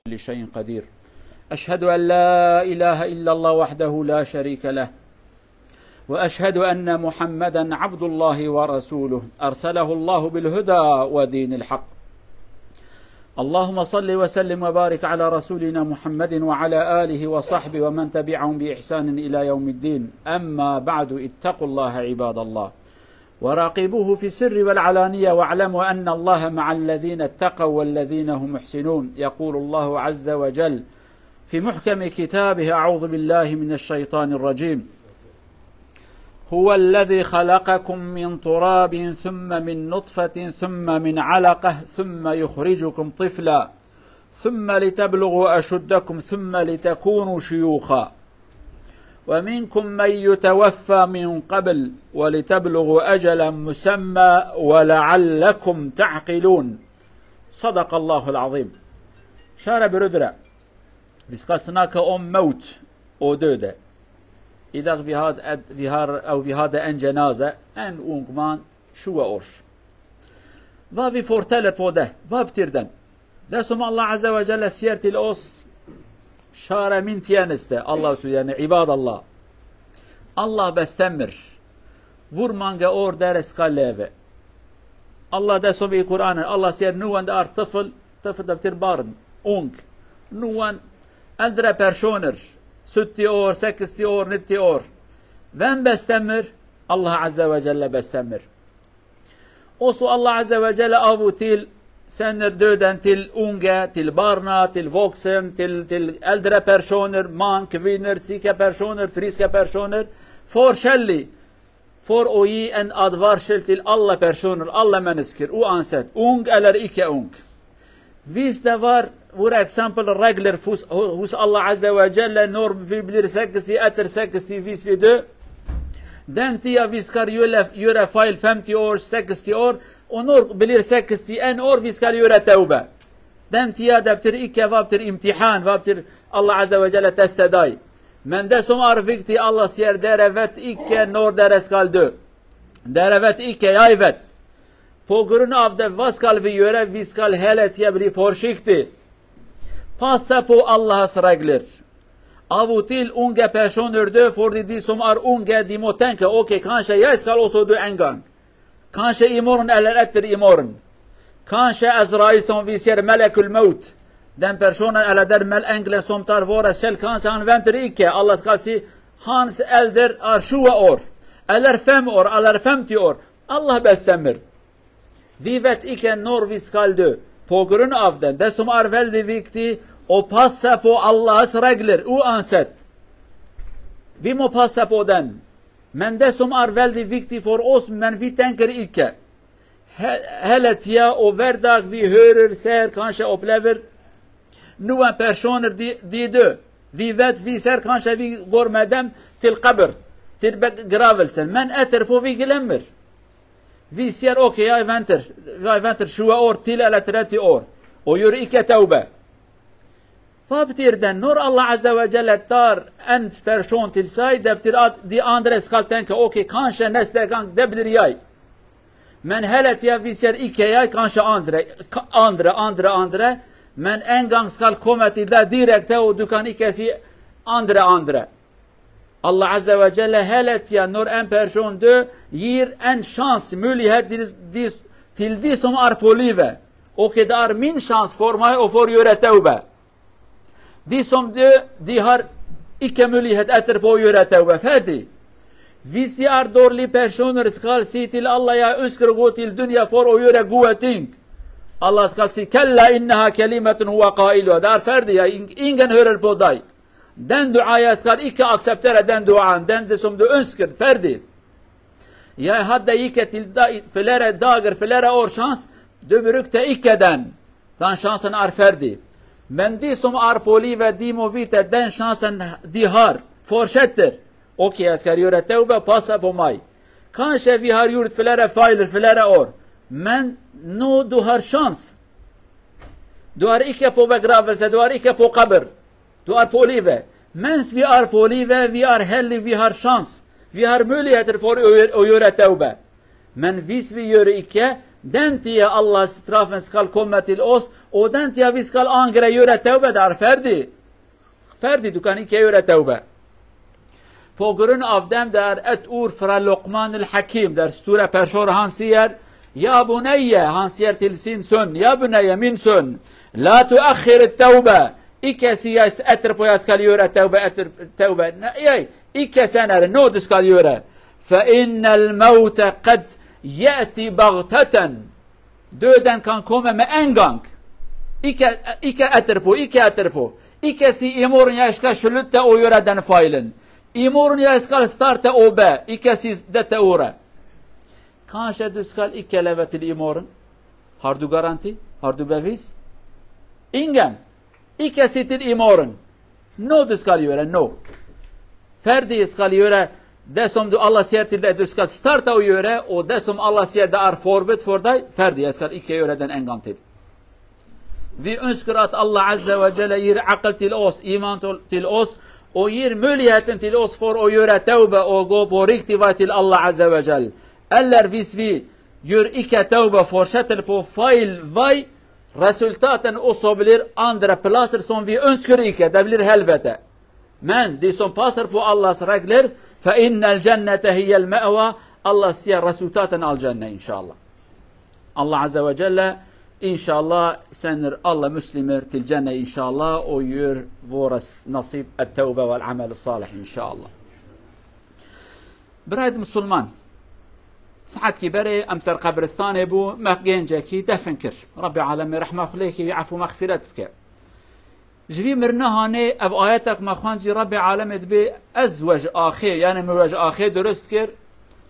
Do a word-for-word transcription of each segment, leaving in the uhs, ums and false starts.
كل شيء قدير. أشهد أن لا إله إلا الله وحده لا شريك له، وأشهد أن محمدا عبد الله ورسوله، أرسله الله بالهدى ودين الحق. اللهم صل وسلم وبارك على رسولنا محمد وعلى آله وصحبه ومن تبعهم بإحسان إلى يوم الدين. أما بعد، اتقوا الله عباد الله، وراقبوه في السر والعلانية، واعلموا أن الله مع الذين اتقوا والذين هم محسنون. يقول الله عز وجل في محكم كتابه: أعوذ بالله من الشيطان الرجيم. هو الذي خلقكم من تراب ثم من نطفة ثم من علقة ثم يخرجكم طفلا ثم لتبلغوا أشدكم ثم لتكونوا شيوخا ومنكم من يتوفى من قبل ولتبلغوا أجلا مسمى ولعلكم تعقلون. صدق الله العظيم. Şare birudre. Viska sinaka o mewt o döde. İdak vihad ed vihar ew vihade en cenaze en ungman şuwe orş. Va vi forteler pode, va ptirden. Desum Allah Azze ve Celle siertil os şare min tieniste. Allah su yani ibadallah. Allah bestemir. Vur mange or deres kaleve. Allah desum i Kur'an'ı. Allah sier nuwend ar tıfıl, tıfıl da ptir barın. Ung. Nuwen eldre perşonir. Sütti or, sekisti or, nitti or. Ven bestemir. Allah Azze ve Celle bestemir. Osu Allah Azze ve Celle avu til senir döden til unge, til barna, til voksen, til, til eldre perşonir, man, kvinir, sike perşonir, friske perşonir, for şelli, for oyi en advar şel til Allah perşonir, Allah meniskir, u anset, ung eller ikke ung. Vis de var, vur example, regler fus, hus Allah Azze ve Celle norm vi bilir sekisti, etir sekisti, vis vi dö. Den tiya viskar yöre, yöre fail femti or, sekisti or, o nor bilir sekisti en or viskar yöre tewbe. Den tiya deptir ikke vaptir imtihan, vaptir Allah Azze ve Celle teste day. Men de som ar vikti Allah sier dere vet ikke nor dere skal dö. Dere vet ikke yay vet. Pogurun av de vaskal vi yöre viskal hele tiye bili forşikti. Pasa po Allahas reglir. Avutil unge peşon ördö fordi di som ar unge dimo tenke oke kanşe yay skal oso dö engang. Kanşe imorun eller ettir imorun. Kanşe Ezrail son vi sier melekul mewt. Den perşonan ele der mel engle som tar vore şel kanse han ventir ikke. Allah skal si hans elder ar şuwe or. Eller fem or, eller femti or. Allah bestemir. Vi vet ikke nor vi skal dö. Pogurun avden. Desum ar veldi vikti. O pasa po Allahas reglir. U anset. Vi mo pasa po den. Men desum ar veldi vikti for os men vi tenker ikke. He-, hele tiya o verdag vi hörir ser kanşe oplevir. Nuwen perşonir di, di dö. Vi vet vi ser kanşe vi gor medem til qebir. Til be gravelsen. Men etir po vi gilemir. Vi sier okey, ay venter, ay venter şuwe or til ele tireti or. O yuri ikke tewbe. Fabtir den nor Allah Azze ve Celle tar en perşon til say deptir at di andre skal tenke okey kanşe nesle gang deblir yay. Men hele tiya vi sier ikke yay kanşe andre, ka-, andre, andre, andre. Men engang skal kometi da direkte o dukan ikesi andre, andre. Allah Azze ve Celle hele tiya nor en perşon dö yir en şans mülihet dil, dis, til di som ar polive. O ke dar min şans formay o for yöre tewbe. Di som dö di har ikke mülihet etir po yöre tewbe. Ferdi. Visti ar dorli perşon riskal si til Allah ya önskir go til dünya for o yöre guveting. Allah skal si kella inneha kelimetun huve qailuha. Dar ferdi ya ing-, ingen hörer po day. Den duaya skar ikke akseptere den duan, den de som du önskir, ferdi. Ya hadde ikke til da, filere dagir, filere or şans, du brück te ikke den. Dan şansen ar ferdi. Men di som ar poli ve di movite den şansen di har. Forşettir. Okey, eskar yöre tewbe, pasa pomay. Kanşe vi har yurt filere failir, filere or. Men no du har şans. Du har ikke po begraverse, du har ikke po kabir. Du ar polî ve. Mens vî ar polî ve, vî ar helî, vî har şans, vî har möjligheter for o yöre tewbe. Men vîs vî yöre ikke, Dentiye Allah strafen skal kommet til os, o dentiye vi skal angre yöre tevbe dar ferdi. Ferdi du kan ikke yöre tevbe. Pogurun av dem der et ur fra Lokman el Hakim der sture perşor hansiyer, ya buneyye hansiyer til sin sön, ya buneyye min sön, la tuakhir tevbe, ikesi ya etir poya skal yöre tevbe, etir tevbe, ne, yay, ikesen er, no du skal yöre. Fe innel mevte qed ye'ti bagteten. Döden kan kome me engang. Ike, ike etirpo, ike etirpo. Ike si imorun ya işka şulütte o yöre den failin. Imorun ya iskal starte o be. Ike si de te ore. Kanşe du skal ike levetil imorun. Hardu garanti, hardu bevis. Ingen. Ike sitil imorun. No du skal yöre, no. Ferdi skal yöre, desom du Allah sier til de du skal starta o yöre, o desom Allah sier de ar forbet for day, ferdi skal ike yöre den engan til. Vi önskrat Allah Azze ve Celle ir akıl til os, iman til os, o ir möliyetin til os for o yöre tevbe o go po rikti vay til Allah Azze ve Celle. Eller vis vi yör ike tevbe forşetil po fail vay, resultaten o sobilir andre plasir son vi önskür ike, debilir helvete. Men, di son pasir po Allah regler, fe innel cennete hiyel me'wa, Allah siya resultaten al cenne inşallah. Allah Azze ve Celle inşallah senir Allah Müslimir til cenne inşallah, o yür voras nasip et tevbe vel amel salih inşallah. Birayt Musulman, saetkî berê em ser qebristanê bû, me gencekî defin kir. Rabbê Alemê rehma xwe lê kî, efû mexfîret bike. Ji vî mirina hanê ev ayetek me xwend jî Rabbê Alemê dibê ez we ji axê, yani min we ji axê durust kir,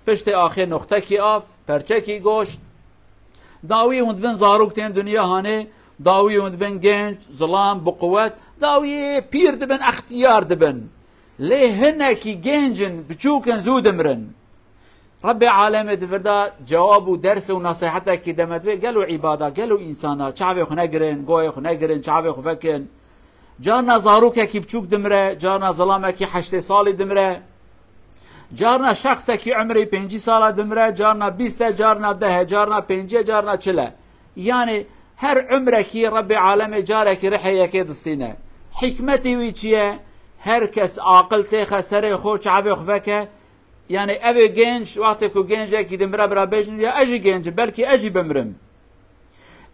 piştê axê noxtekî av, perçekî goşt. Dawî hûn dibin zarok tên dinya hanê, dawî hûn dibin genç, zilam, bi quwet, dawî pîr dibin, extiyar dibin. Lê hinekî genc in, biçûk in, zû dimirin. Rabbê Alemê di vir de cewab û ders û nasihetekî deme divê, gelo îbada, gelo însana, çavê xwe negirin, goyê xwe negirin, çavê xwe vekin. Carna zarokekî biçûk dimire, carna zilamekî heştê salî dimire. Carna şexsekî umrê pêncî sala dimire, carna bîst e, carna deh e, carna pêncî e, carna çil e. Yani her umrekî Rabbê Alemê carekî rihê yekê distîne. Hikmetê wî çi ye? Her kes aqil têxe serê xwe, çavê xwe veke. Yani ev ê genc, wextê ku gencekî dimire bira bêjin, ya ez jî genc im, belkî ez jî bimrim.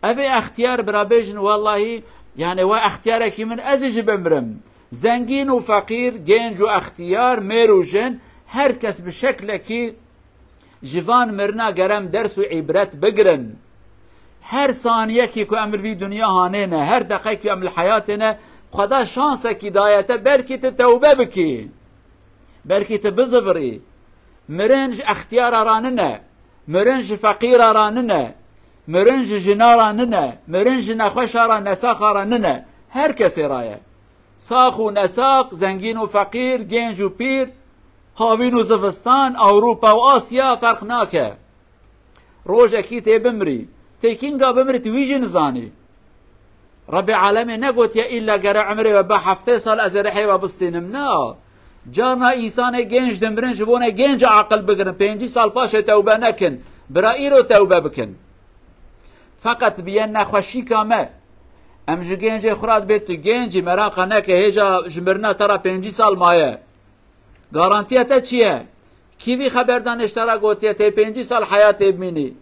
Ev ê extiyar bira bêjin, wellahî, yani we extiyarekî min, ez jî bimrim. Zengîn û feqîr, genc û extiyar, mêr û jin, her kes bi şeklekî ji van mirina gerem ders û îbret bigirin. Her saniyekî ku em li vî dinya hanê ne, her deqekî em li heyatê ne, Xweda şansekî daye te, belkî tu tewbe bikî. Belkî tu bizivirî. Mirin ji extiyara ra nine. Mirin ji feqîra ra nine. Mirin ji jina ra nine. Mirin ji nexweşa ra, nesaxa ra nine. Her kesê ra ye. Sax û nesax, zengîn û feqîr, genc û pîr, havîn û zivistan, Ewropa û Asya ferq nake. Rojekî tê bimrî. Tê kînga bimrî, tu wî jî nizanî. Rabbê Alemê negotiye îlla gere umrê we be heftê sal ez ê rihê we bistînim. Na. Carna însanê genc dimirin ji bo ne genc aqil bigirin. Pêncî sal paşê tewbe nekin. Bira îro tewbe bikin. Feqet bi yên nexweşîka me. Em ji gencê xwe re dibê tu genc î, meraqa neke, hêja ji mirina te re pêncî sal maye. Garantiya te çi ye? Kî vî xeberdanê ji te re gotiye tê pêncî sal heyatê bimînî?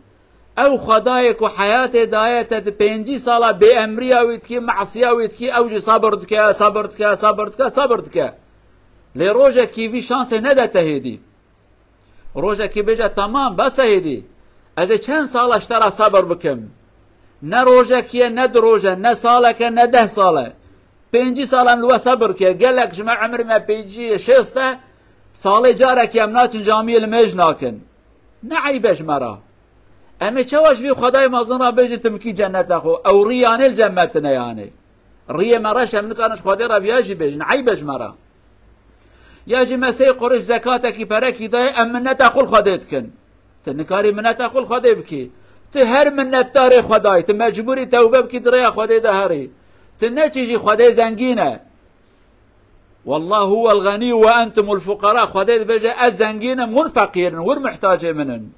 Ew Xwedayê ku heyatê daye te di pêncî sala bêemriya wî dikî, mesiya wî dikî, ew jî sabir dike, sabir dike, sabir dike, sabir dike. Lê rojekî vî şansê nede te hêdî. Rojekî bêje, temam, bes e hêdî. Ez ê çend sala ji te re sebir bikim? Ne rojekî ye, ne du roj e, ne salek e, ne deh sal e. Pêncî sal em li we sebir kir. Gelek ji me emrê me pêncî şêst e, salê carekî em naçin camiyê li mêj nakin. Ne eyb e ji me re. Em ê çawa ji vî Xwedayê mezin re bêjin tu min kî cenneta xwe? Ew riyanê li cem me tine yanê. Riyê me reş e, em nikarin ji Xwedê re viya jî bêjin. Eyb e ji me re. Ya jî me sey qurîş zekatekî perekî dayê, em minneta xwe li Xwedê dikin. Tu nikarî minneta xwe li Xwedê bikî. Tu her minnetdarê Xwedayî, tu mecbûrî tewbe bikî, di rêya Xwedê de herî. Tu neçî jî Xwedê zengîn e. Wallahu huwel ganî ve entumul fuqara. Xwedê dibêje, ez zengîn im, hûn feqîr in, hûn muhtacê min in.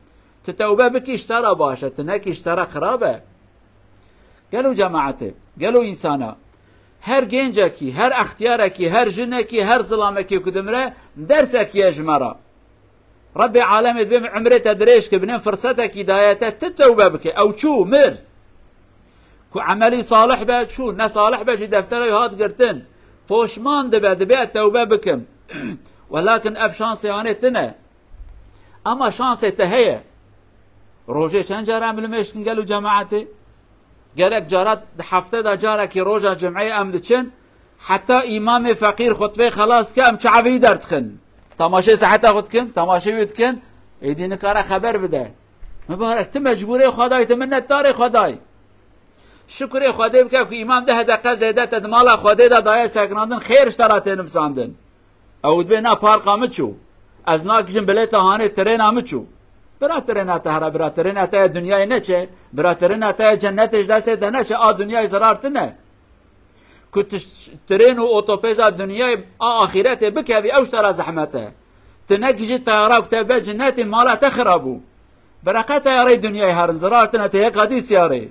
Tu tewbe bikî, ji te re baş e, tu nekî, ji te re xirab e. Gelo cemaetê, gelo însana, her gencekî, her extiyarekî, her jinekî, her zilamekî ku dimire, dersekî ye ji me re. Rebbê alemê dibê min umrê te dirêj kir, binin firsetekî daye te, tu tewbe bike. Ew çû, mir. Ku emelî salih be, çû, ne salih be, jî deftera wî hat girtin. Poşman dibe, dibê ez tewbe bikim. Welakin ev şansê anê tine. Ama şansê te heye. Rojê çend cara em li mêj dikin gelo cemaetê? Gelek cara di hefte de carekî roja cumeyê em diçin, heta îmamê feqîr xutbeyê xelas dike, em çavê wî derdixin. Temaşê seheta xwe dikin, temaşê wî dikin, êdî nikare xeber bide. Mibarek, tu mecbûrê Xwedayî, tu minnetdarê Xwedayî. Şukurê Xwedê bike ku îmam deh deqe zêde te di mala Xwedê de daye sekinandin, xêr ji te re tê nivîsandin. Ew dibê na parka min çû. Ez nakijim bilêta hanê trêna min çû. Bira trêna te here, bira trêna te ya dinyayê neçe, bira trêna te ya cennetê ji destê te neçe, a dinyayê zirar tine. Ku tu ş-, trên û otopêza dinyayê a axîretê bikevî, ew ji te re zehmet e. Tu nekijî teyara ku te be cennetê, mala te xira bû. Bira qe teyarê dinyayê herin, zirar tine, te yeka dî siyarê.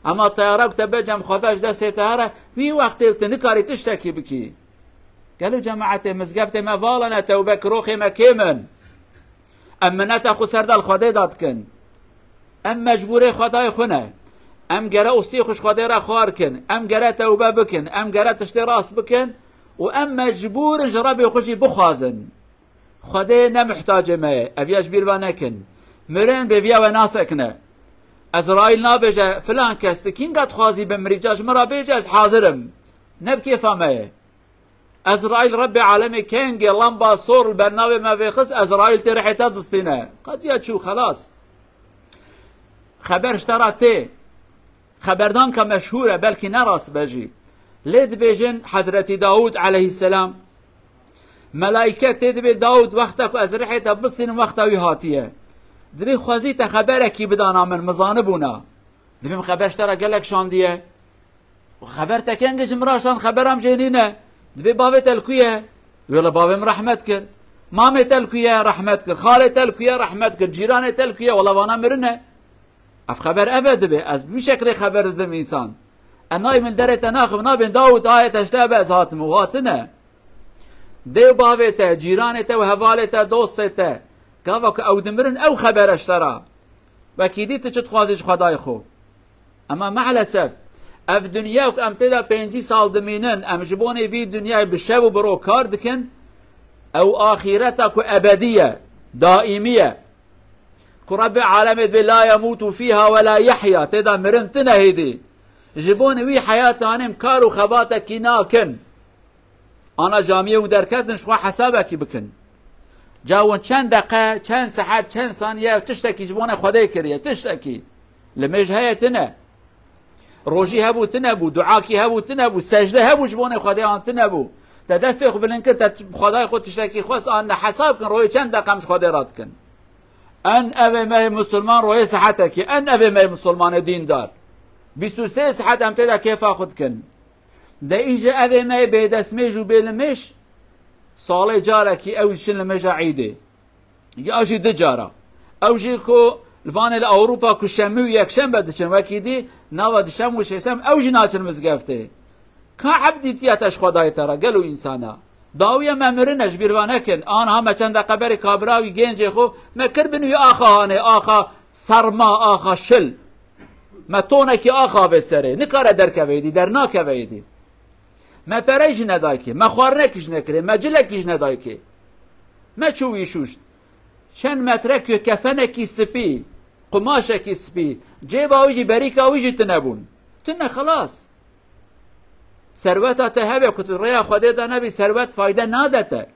Ema teyara ku te be cem Xweda ji destê te here, wî wextê tu nikarî tiştekî bikî. Gelo cemaetê, mizgeftê me vala ne, tewbe kiroxê me kêm in. Em mineta xwe ser de li Xwedê de dikin. Em mecbûrê Xwedayê xwe ne. Em gere ustî xwe ji Xwedê re xwar kin. Em gere tewbe bikin. Em gere tiştê rast bikin. Û em mecbûr in ji Rebê xwe jî bixwazin. Xwedê ne mihtacê me ye. Ev ya ji bîr ve nekin. Mirin bêviya we nasekine. Ezraîl nabêje, filan kes, tu kînga dixwazî bimirî, ca ji min re bêje, ez hazir im. Ne bi kêfa me ye. Ezraîl Rebbê alemê kengê lamba sor li bernavê me vêxist, Ezraîl tê rihê te distîne. Qediya çû, xelas. Xeber ji te re tê. Xeberdanka meşhûr e, belkî ne rast be jî. Lê dibêjin Hezretî Dawûd aleyhisselam, melaîke tê dibê Dawûd, wexta ku ez rihê te bistînim, wexta wî hatiye. Dibê xwezî te xeberekî bidana min, min zanibûna. Dibê min xeber ji te re gelek şandiye. Xeber te kengê ji min re şand, xeberam jê nîne. Dibê bavê te li ku ye? Wê li bavê min rehmet kir. Mamê te li ku ye? Rehmet kir. Xalê te li ku ye? Rehmet kir. Cîranê te li ku ye? Wela vana mirine. Ev xeber ev e dibê. Ez bi vî şeklê xeber didim însan. E nayê min derê te naxim, nabên Dawûd, ayê te ji te be ez hatim û hatine. Dê û bavê te, cîranê te û hevalê te, dostê te. Gava ku ew dimirin, ew xebere ji te re. Wekî dî tu çi dixwazî ji Xwedayê xwe? Ema meelesef, ev dinya ku em tê de pêncî sal dimînin, em ji bonê vî dinyayê bi şev û bi ro kar dikin, ew axîreta ku ebedî ye, daîmî ye. Ku Rebbê alemê dibê la yemûtu fîha we la yehya, tê de mirin tine hêdî. Ji bonê wî heyata anê em kar û xebatekî nakin. Ana camiyê û derketin, ji xwe hesabekî bikin. Ca hûn çend deqe, çend saet, çend saniye tiştekî ji bonê Xwedê kiriye, tiştekî. Limêj heye tine. Rojî hebû tine bû, duakî hebû tine bû, secde hebû ji bonê Xwedê an tine bû. Te destê xwe bilind kir, te Xwedayê xwe tiştekî xwest an ne hesab kin, rojê çend deqe em ji Xwedê re dikin. En evê me yê musulman rojê saetekî, en evê me yê musulmanê dîndar. Bîst û sê saet em tê de kêfa xwe dikin. De îje evê me yê bêdestmêj û bêlimêj, salê carekî ew diçin limêja Îdê. Ya jî du cara. Ew jî ku li vanê li Ewropa ku şemî û yekşembe diçin, wekî dî nava dişem û şêşem ew jî naçin mizgeftê. Ka ebdîtiya te ji Xwedayê te re, gelo însana? Dawiya me mirine, ji bîr ve nekin. Anha me çend deqe berê kabira wî, gencê xwe me kir bin wî axa hanê, axa serma, axa şil. Me tonekî axa avêt serê. Nikare derkeve êdî, dernakeve êdî. Me perey jî nedayê kê, me xwarinekî jî nekirê, me cilekî jî nedayê kê. Me çû wî şûşt. Çend metre ku kefenekî spî, qumaşekî spî, cêba wî jî, berîka wî jî tune bûn. Tune, xelas. Serweta te hebe ku tu rêya Xwedê de nebî, serwet fayde nade te.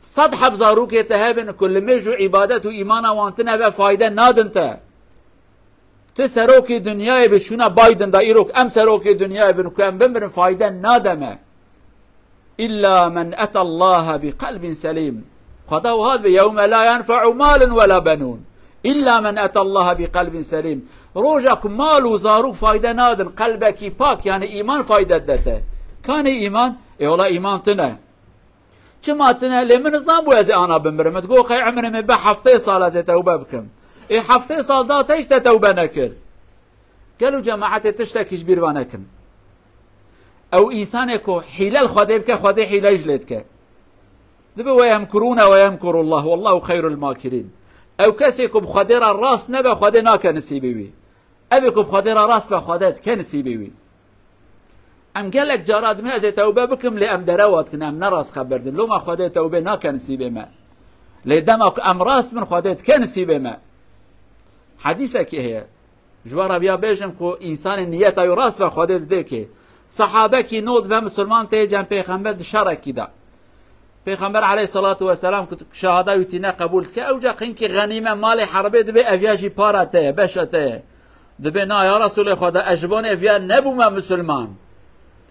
Sed heb zarokê te hebin ku limêj û îbadet û îmana wan tine be, fayde nadin te. Tu serokê dinyayê bi şûna Biden de, îrok em serokê dinyayê bin ku em bimirin, fayde nade me. Îlla men etallaha bi qelbin selîm. Xweda wiha dibê, yewme la yenfe'u malun we la benûn. Îlla men etallaha bi qelbin selîm. Roja ku mal û zarok fayde nadin, qelbekî pak, yani îman fayde dide te. Kanê îman? Ê wela îman tune. Çima tune? Lê min nizanbû ez ê ana bimirim. Min digot, qey emrê min be heftê sal, ez ê tewbe bikim. Ê heftê sal da te jî te tewbe nekir. Gelo cemaetê tiştekî ji bîr ve nekin. Ew însanê ku hîle li Xwedê bike, Xwedê hîle ji lê dike. Dibe "Ve yemkurûne ve yemkurullah, wallahu xeyrul makirîn." Ew kesê ku bi Xwedê re rast nebe, Xwedê nake nisîbê wî. Ev ê ku bi Xwedê re rast be, Xwedê dike nisîbê wî. Em gelek cara dibin, "Ez ê tewbe bikim, lê em derewa dikin, em ne rast xeber din." Loma Xwedê tewbê nake nisîbê me. Lê dema ku em rast bin, Xwedê dike nisîbê me. Hedîsekî heye. Ji we re viya bêjim ku însanê niyeta wî rast be, Xwedê didê kê. Sehabekî nû dibe misilman tê cem pêxember di şerekî de. Pêxember aleyhissalatu vesselam ku şehada wî tîne qebûl dike, ewca qinkî xenîme malê herbê dibê ev ya jî para te ye, beşa te ye. Dibê na ya Resulê Xweda, ez ji bonê viya nebûme misilman.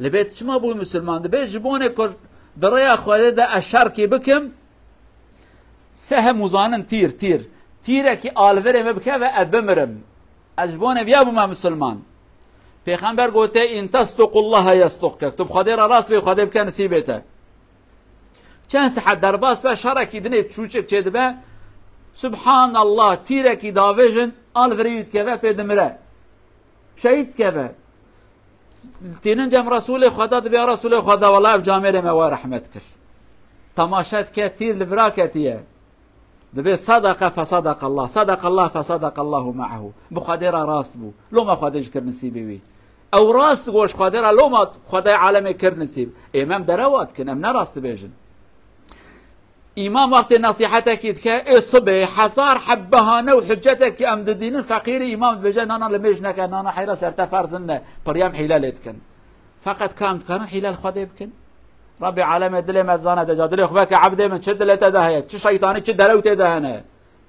Li bê çima bû misilman? Dibê ji bonê ku di rêya Xwedê de ez şerkî bikim, sehem û zanin tîr, tîr. Tîrekî alverê me bikeve, ez bimirim. Ez ji bonê viya bûme misilman. Pêxember gote, "In tesduqullaha yesduqke." Tu bi Xwedê re rast bê, Xwedê bike nisîbê te. Çend sihet derbas be, şerekî dinê çûçik çêdibe. Subhanallah, tîrekî davêjin, alverê wî dikeve, pê dimire. Şehîd dikeve. Tînin cem Resulê Xweda, dibê, "Ya Resulê Xweda, wela ev camêrê me we rehmet kir." Temaşe dike, tîr li vira ketiye. Dibê, "Sadaka fe sadaka Allah, sadaka Allah fe sadaka Allahu ma'ahu." Bi Xwedê re rast bû. Loma Xwedê ji kir nisîbê wî. Ew rast goş Xwedê re, loma Xwedê alemê kir nisîb. Ê me em derewa dikin, em ne rast dibêjin. Îmam wextê nesîhetekî dike, ê sibê hezar heb behane û hiccetekî em didînin, feqîrî îmam dibêje, "Nana li mêj neke, nana heyra ser te ferzin ne, piriyem hîle lê dikin." Feqet ka em dikarin hîle li Xwedê bikin? Rabbê alemê dilê me dizane, deca dilê xwe veke, "Ebdê min, çi dilê te de heye? Çi şeytanî, çi derew tê de hene?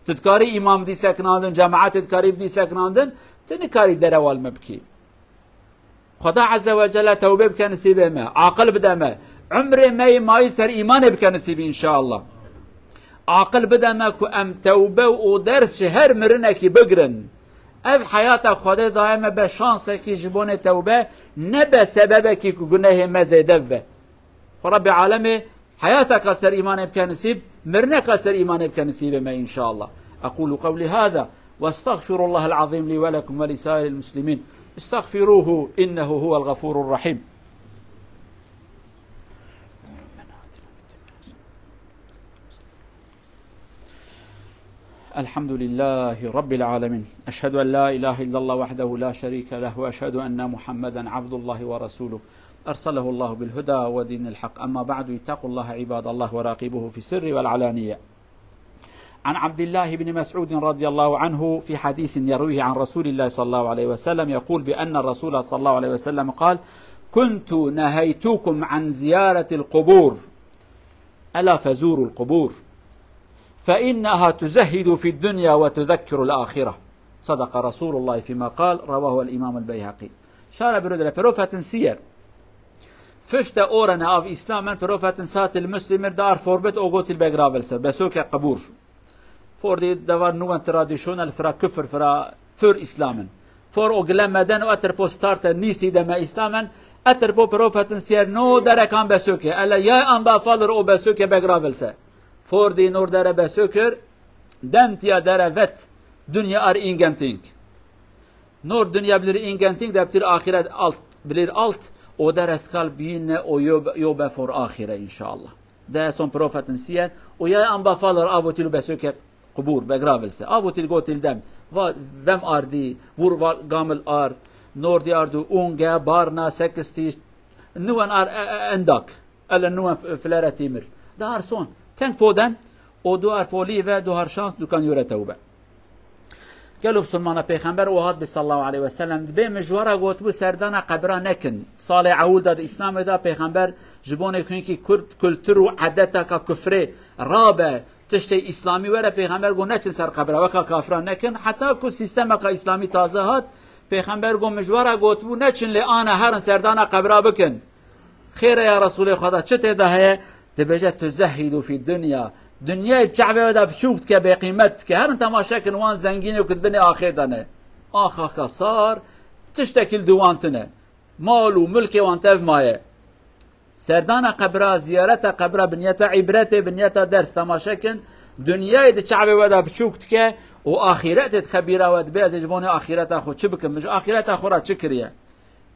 Tu dikarî îmam dî sekinandin, cemaetê dikarî bidî sekinandin, tu nikarî derewa li me bikî." Xweda Azze ve Celle tewbê bike nisîbê me, aqil bide me, umrê me yê mayî ser îmanê bike nisîbî înşallah. Aqil bide me ku em tewbe û ders ji her mirinekî bigirin. Ev heyata Xwedê daye me be şansekî ji bonê tewbe, ne be sebebekî ku gunehê me zêde bibe. Xwe Rabbê alemê heyateka ser îmanê bike nisîb, mirineka ser îmanê bike nisîbê me înşallah. أقول قولي هذا وأستغفر الله العظيم لي ولكم ولسائر المسلمين. استغفروه إنه هو الغفور الرحيم. الحمد لله رب العالمين. أشهد أن لا إله إلا الله وحده لا شريك له، وأشهد أن محمدا عبد الله ورسوله، أرسله الله بالهدى ودين الحق. أما بعد، اتقوا الله عباد الله وراقبوه في السر والعلانية. عن عبد الله بن مسعود رضي الله عنه في حديث يرويه عن رسول الله صلى الله عليه وسلم يقول بأن الرسول صلى الله عليه وسلم قال: "كنت نهيتكم عن زيارة القبور، ألا فزوروا القبور، فإنها تزهد في الدنيا وتذكر الآخرة. صدق رسول الله فيما قال." رواه الإمام البيهقي. Şara biro de profetin siyer. Fişte orane av Îslamen profetin satil Müslimir dar forbet ogotil begravel ser, besoke qibur. Fordî devar nûwen tradisyonel fira kufr fira fir Îslamin. For o gile meden û etir po starte nîsî deme Îslamen, etir po profetin siyer no derekan besöke. Ele yay an ba falir o besöke begravel se. Fordî nor dere besökir, dentiya dere vet, dünya ar ingenting. Nor dünya bilir ingenting de bitir ahiret alt, bilir alt, o dere skal biyinne o yo, yo be for ahire inşallah. De son profetin siyer, o ya an ba falir avotil besöke qubur, begravel se. Avotil gotil dem, va, vem ardi, vur val gamil ar, nordi ardu, unge, barna, sekisti, nuen ar, e, e, endak. Ele nuen f-, flere timir. Dar son, tenk poden, o duar poli ve duhar şans dukan yore tewbe. Gelo bisilmana pêxember û hat bi sallallahu aleyhi ve sellem, dibê min ji we re gotibû serdana qebra nekin. Salê ewil de di Îslamê de pêxember ji bonê ku hinkî kurt kultur û edeteka kufrê rabe, tiştê Îslamî were, pêxember got neçin ser qebra, weka kafiran nekin. Heta ku sîstemeka Îslamî taze hat, pêxember got min ji we re gotibû neçin lê ana herin serdana qebra bikin. Xêr e ya Resûlê Xweda, çi tê de heye? Dibêje, "Tuzehhidu fî dunya." Dinyayê çavê we de biçûk dike, bêqîmet dike. Herin temaşe kin wan zengîn û ku di binê axê de ne. Axaka sar, tiştekî li dû wan tune. Mal û milkê wan tev maye. Serdana qebra, ziyareta qebra bi niyeta îbretê, bi niyeta ders temaşe kin. Dinyayê di çavê we de biçûk dike û axîretê dixe bîra we, dibê ez ê ji bonê axîreta xwe çi bikim, min ji axîreta xwe re çi kiriye?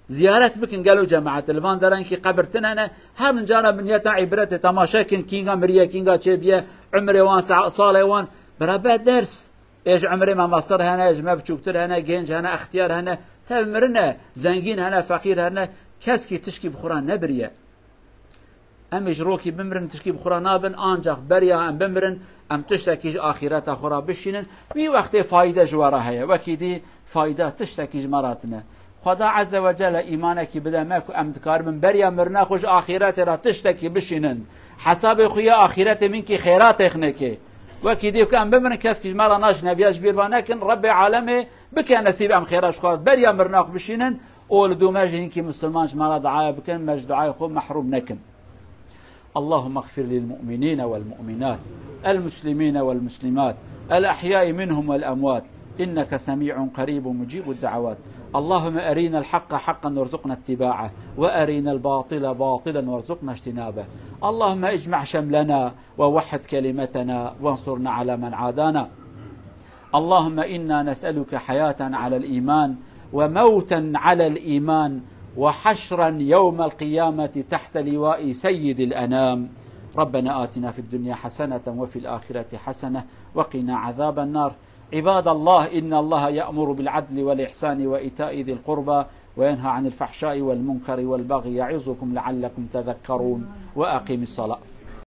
Ziyaret bikin gelo cemaet, li van derenkî qebir tune ne, her cara min yeta îbretê temaşe kin, kînga miriye, kînga çêbiye, umrê wan, sa-, salê wan, beraber ders. Ê ji umrê me mestir hene, ji me biçûktir hene, genç hene, extiyar hene, tev mirine, zengîn hene, feqîr hene, keskî tişkî bi xwe re nebiriye. Em ê ji rokî bimirin, tişkî bi xwe re nabin, ancax beriya em bimirin, em tiştekî ji axîreta xwe re bişînin, wî wextê fayde ji we re heye. Wekî dî fayda tiştekî ji me re tine. Xweda Azze ve Celle îmanekî bide me ku em dikaribin beriya mirina xwe ji axîretê re tiştekî bişînin. Hesabê xwe ya axîretê minkî xêra têxnekê. Wekî dî ku em bimirin, keskî ji me re najnebiya ji bîr ve nekin, Rebbê Alemê bike nesîb em xêra ji xwe re beriya mirina xwe bişînin û li dû me jî hinkî misilman ji me re duaya bikin, me ji duayê xwe mehrûm nekin. اللهم اغفر للمؤمنين والمؤمنات، المسلمين والمسلمات، الأحياء منهم والأموات، إنك سميع قريب مجيب الدعوات. اللهم أرنا الحق حقا وارزقنا اتباعه، وأرنا الباطل باطلا وارزقنا اجتنابه. اللهم اجمع شملنا ووحد كلمتنا وانصرنا على من عادانا. اللهم إنا نسألك حياة على الإيمان، وموتا على الإيمان، وحشرا يوم القيامة تحت لواء سيد الأنام. ربنا آتنا في الدنيا حسنة وفي الآخرة حسنة وقنا عذاب النار. عباد الله، إن الله يأمر بالعدل والإحسان وإيتاء ذي القربى وينهى عن الفحشاء والمنكر والبغي يعظكم لعلكم تذكرون. وأقم الصلاة.